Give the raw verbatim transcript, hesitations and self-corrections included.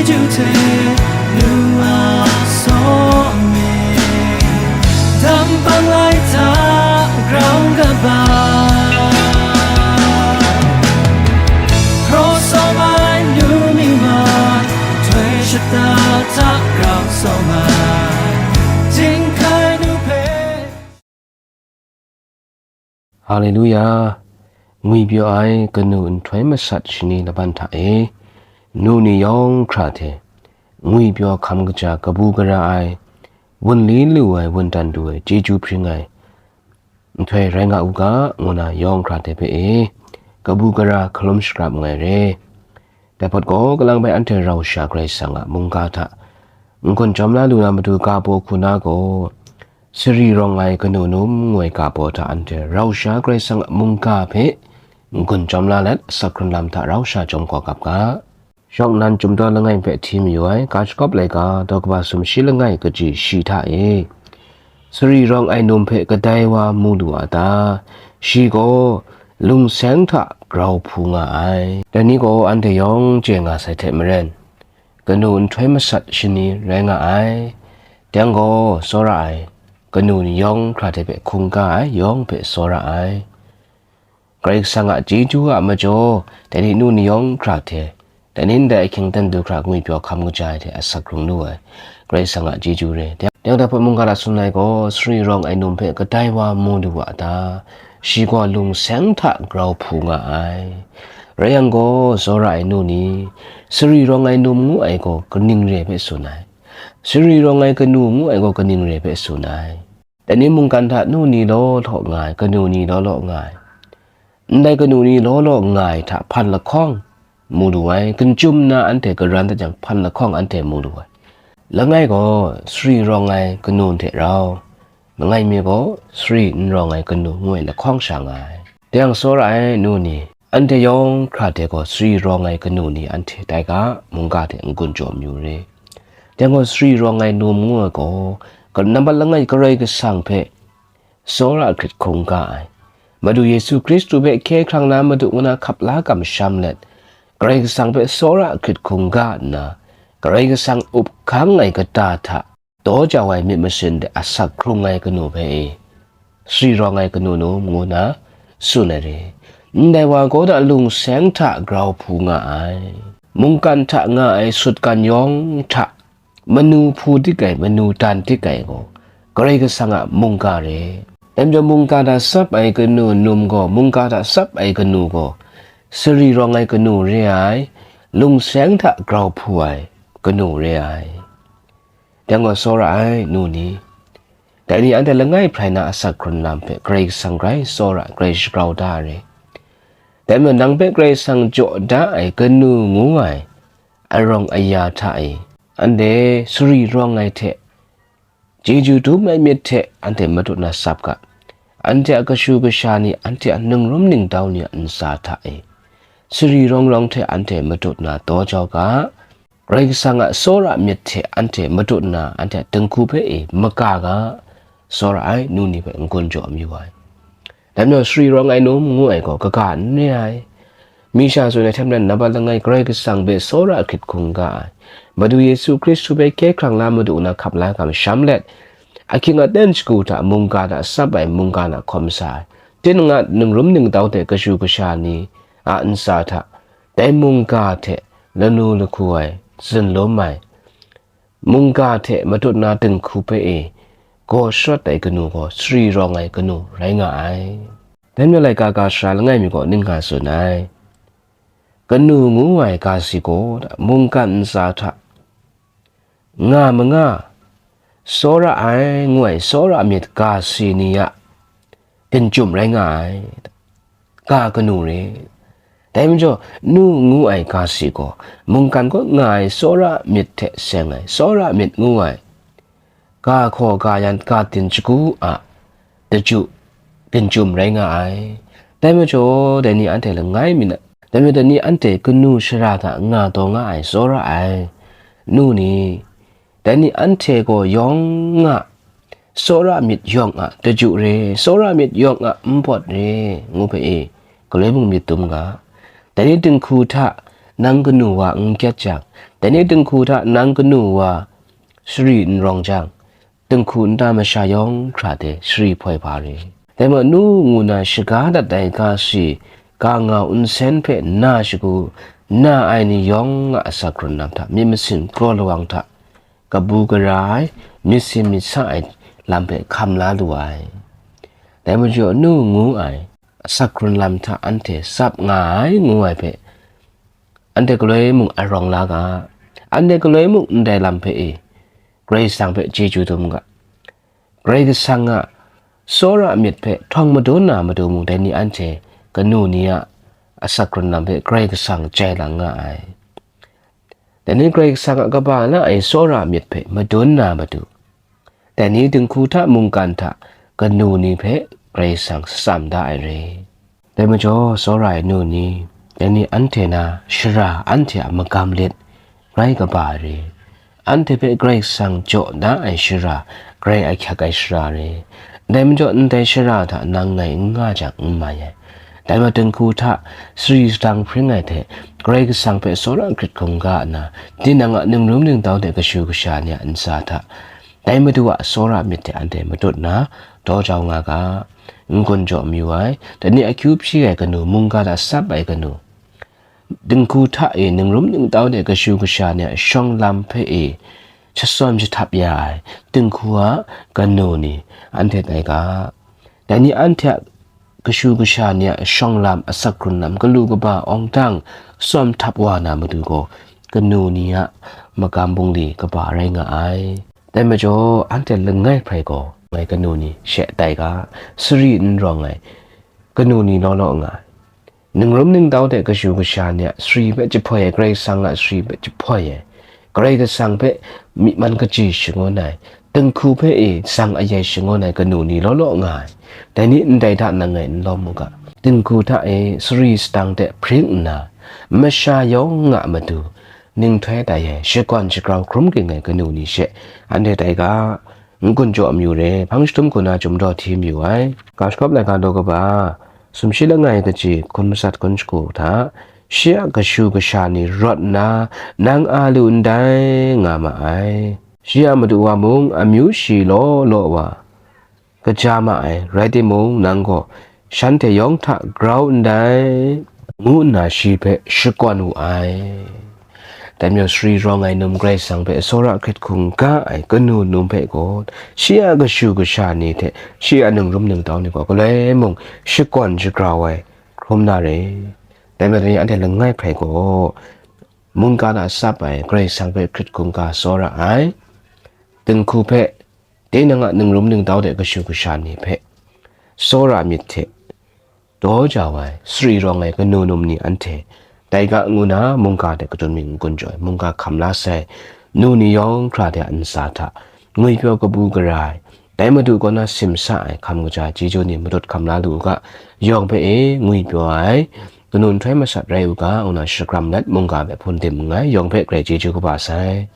Yu hte nu a sawm e, dam bang lai hta grau kaba. Hkraw sawm ai nu mi ma, htoi shata hta grau sawm ai, jinghkai nu hpe. Haleluya! Ngwipyaw ai kanu nhtoi masat shani laban hta e, nu ni yawng hkra hte, ngwipyaw hkam kaja kabu gara ai, wunli lu ai, wundan du ai, chyeju hpring ai nhtoi rai nga u ga, ngu na yawng hkra hte hpe e, kabu gara hkalum shakrap nngai re. Dai hpawt gaw, kalang bai anhte rau sha Karai Kasang a mungga hta n-gun jawm la lu na matu ga baw hku na gaw, sari rawng ai kanu num ngu ai ga baw hta anhte rau sha Karai Kasang a mungga hpe n-gun jawm la let, asak hkrun lam hta rau sha jawm kau gap ga. Shawng nnan Chyum Daw langai hpe hti mayu ai, ga shakawp laika, daw kaba sumshi langai kaji shi hta e, sari rawng ai num hpe kadai wa mu lu a ta? Shi gaw lungseng hta grau hpu nga ai. Dai ni gaw anhte yawng chye nga sai hte maren, kanu nhtoi masat shani rai nga ai. Dai yang gaw, tsawra ai kanu ni yawng hkra hte hpe hkungga ai, yawng hpe tsawra ai. Karai Kasang a chyeju a majaw, dai ni nu ni yawng hkra hte, dai ni ndai ahkying dan du hkra ngwipyaw hkam kaja ai hte asak hkrung lu ai, Karai Kasang a chyeju re. Dai yang dai hpawt mungga hta tsun ai gaw, sari rawng ai num hpe kadai wa mu lu wa ta? Shi gaw lungseng hta grau hpu nga ai. Rai yang gaw, tsawra ai nu ni, sari rawng ai num ngu ai gaw kaning re hpe tsun ai? Sari rawng ai kanu ngu ai gaw kaning re hpe tsun ai? Dai ni mungkan hta nu ni law law nga ai, kanu ni law law nga ai, ndai kanu ni law law nga ai hta hpan lahkawng mu lu ai, gun chyum nna anhte garan dat jang, hpan lahkawng anhte mu lu ai. Langai gaw sari rawng ai kanu hte rau, langai mi gaw sari n rawng ai kanu ngu ai lahkawng sha nga ai. Dai yang tsawra ai nu ni, anhte yawng hkra hte gaw sari rawng ai kanu ni anhte tai ga, mungga hte n-gun jaw mayu re. Dai gaw sari rawng ai num ngu ai gaw, nambat langai Karai Kasang hpe tsawra hkrit hkungga ai, Madu Yesu Hkristu hpe hkye hkrang na Madu ngu na hkap la kamsham let, Karai Kasang hpe tsawra hkrit hkungga nna, Karai Kasang up hkang ai kata hta daw jau ai myit masin de asak hkrung ai kanu hpe e, sari rawng ai kanu num ngu na tsun ai re. Ndai wa gaw da lungseng hta grau hpu nga ai. Mungkan hta nga ai sutgan yawng hta manu hpu dik ai, manu dan dik ai gaw, Karai Kasang a mungga re. Dai majaw, mungga hta tsap ai kanu num gaw, mungga hta tsap ai kanu gaw, sari rawng ai kanu re ai, lungseng hta grau hpu ai kanu re ai. Dai gaw tsawra ai nu ni, dai ni anhte langai hprai na asak hkrun lam hpe Karai Kasang grai tsawra, grai shagrau da ai re. Dai majaw, nang hpe Karai Kasang jaw da ai kanu ngu ai arawng aya hta e, anhte sari rawng ai hte, chyeju dum ai myit hte anhte matut na tsap ga. Anhte a kashu kasha ni, anhte a ningrum ningdau ni a ntsa hta e, sari rawng rawng hte anhte matut na daw jau ga. Karai Kasang a tsawra myit hte anhte matut nna, anhte a dinghku hpe e maga ga, tsawra ai nu ni hpe n-gun jaw mayu ai. Dai majaw, sari rawng ai num ngu ai gaw kaga n re ai. Mi sha tsun ai hte maren, nambat langai Karai Kasang hpe tsawra hkrit hkungga ai, Madu Yesu Hkristu hpe hkye hkrang la Madu nna hkap la kamsham let, ahkying aten shagu hta mungga hta tsap ai, mungga hta hkawm sa ai, tinang a ningrum ningdau hte kashu kasha ni a ntsa hta, dai mungga hte lanu lahku ai, zunlum ai, mungga hte matut na dinghku hpe e gaw sharawt ai kanu gaw sari rawng ai kanu rai nga ai. Dai majaw, laika ga sara langai mi gaw ning nga tsun ai? Kanu ngu ai ga si gaw, mungkan ntsa hta nga manga, tsawra ai ngu ai tsawra myit ga si ni a gun chyum rai nga ai, ga kanu re. Dai majaw, nu ngu ai ga si gaw, mungkan kaw nga ai tsawra myit hte seng ai, tsawra myit ngu ai, ga hkaw ga yan ga din shagu a daju gun chyum rai nga ai. Dai majaw, dai ni anhte langai mi na, dai majaw, dai ni anhte kanu shara hta nga taw nga ai tsawra ai nu ni, dai ni anhte gaw yawng a tsawra myit yawng a daju re, tsawra myit yawng a npawt re, ngu hpe e, galoi mung myit dum nga. Dai ni dinghku hta nang kanu wa n kyat jang, Dai ni dinghku hta nang kanu wa shari n rawng jang, dinghku nta masha yawng hkra de shari hpoi hpa re. Dai majaw nu ngu na shaga dat ai ga shari, ga ngau nsen hpe na shagu, na ai ni yawng a asak hkrun lam hta myit masin kraw lawang hta, kabu gara ai, myit sin myit sa ai lam hpe hkam la lu ai. Dai majaw nu ngu ai asak hkrun lam hta anhte tsap nga ai ngu ai hpe, anhte galoi mung a rawng la ga, anhte galoi mung ndai lam hpe e, Karai Kasang hpe chyeju dum ga. Karai Kasang a tsawra myit hpe htawng madun na matu mung dai ni anhte kanu ni a asak hkrun lam hpe Karai Kasang jai lang nga ai. Dai ni Karai Kasang a kaba la ai tsawra myit hpe madun na matu, dai ni dinghku hta mungkan hta kanu ni hpe Karai Kasang shatsam da ai re. Dai majaw, tsawra ai nu ni, dai ni anhte na shara anhte a magam lit grai kaba ai re. Anhte hpe Karai Kasang jaw da ai shara, grai ahkyak ai shara re. Dai majaw, ndai shara hta nang ngai n nga jang n mai ai. Dai majaw, dinghku hta shari shadang hpring ai hte Karai Kasang hpe tsawra hkrit hkungga nna, tinang a ningrum ningtau de kashu kasha ni a ntsa hta, dai Madu a tsawra myit hte anhte matut nna, daw jau nga ga. N-gun jaw mayu ai, dai ni akyu hpyi ai kanu, mungga hta tsap ai kanu, dinghku hta e ningrum ningtau de kashu kasha ni a shawng lam hpe e shatsawm shahtap ya ai dinghku a kanu ni anhte tai ga. Dai ni anhte a kashu kasha ni a shawng lam, asak hkrun lam, galu kaba awng dang tsawm htap wa na matu gaw, kanu ni a magam bungli kaba rai nga ai. Dai majaw, anhte langai hprai gaw, ngai kanu ni she tai ga, sari n rawng ai kanu ni law law nga ai. Ningrum ningtau de kashu kasha ni a sari hpe jahpoi ai, Karai Kasang a sari hpe jahpoi ai, Karai Kasang hpe myi man kaji shangun ai, dinghku hpe e tsang ayai shangun ai kanu ni law law nga ai. Dai ni ndai hta nang ngai n lawm u ga. Dinghku hta e sari sadang de hpring nna, masha yawng a matu ninghtoi tai ai, shakawn shagrau hkrum ging ai kanu ni she anhte tai ga. N-gun jaw mayu re, hpang jahtum hku na chyum daw hti mayu ai. Ga shagawp laika daw kaba, sumshi langai kaji hkun matsat hkun shagu hta, shi a kashu kasha ni rawt nna, nang a lu ndai nga ma ai. Shi a madu wa mung amyu shi law law wa kaja ma ai, rai timung, nang gaw shanhte yawng hta grau ndai, ngu nna shi hpe shakawn wu ai. Dai majaw, sari rawng ai num Karai Kasang hpe tsawra hkrit hkungga ai kanu num hpe gaw, shi a kashu kasha ni hte shi a ningrum ningtau ni gaw galoi mung shakawn shagrau ai hkrum na re. Dai majaw, dai ni anhte langai hprai gaw, mungga hta tsap ai, Karai Kasang hpe hkrit hkungga tsawra ai, dinghku hpe, tinang a ningrum ningtau de kashu kasha ni hpe tsawra myit hte daw jau ai, sari rawng ai kanu num ni anhte tai ga ngu na, mungga de kadun mi n-gun jaw ai, mungga hkam la sai nu ni yawng hkra de a ntsa hta, ngwipyaw kabu gara ai, dai Madu kaw na simsa ai hkam kaja chyeju ni matut hkam la lu u ga. Yawng hpe e ngwipyaw ai, kanu nhtoi masat rai u ga, ngu na shakram let mungga hpe hpun dim nngai. Yawng hpe grai chyeju kaba sai.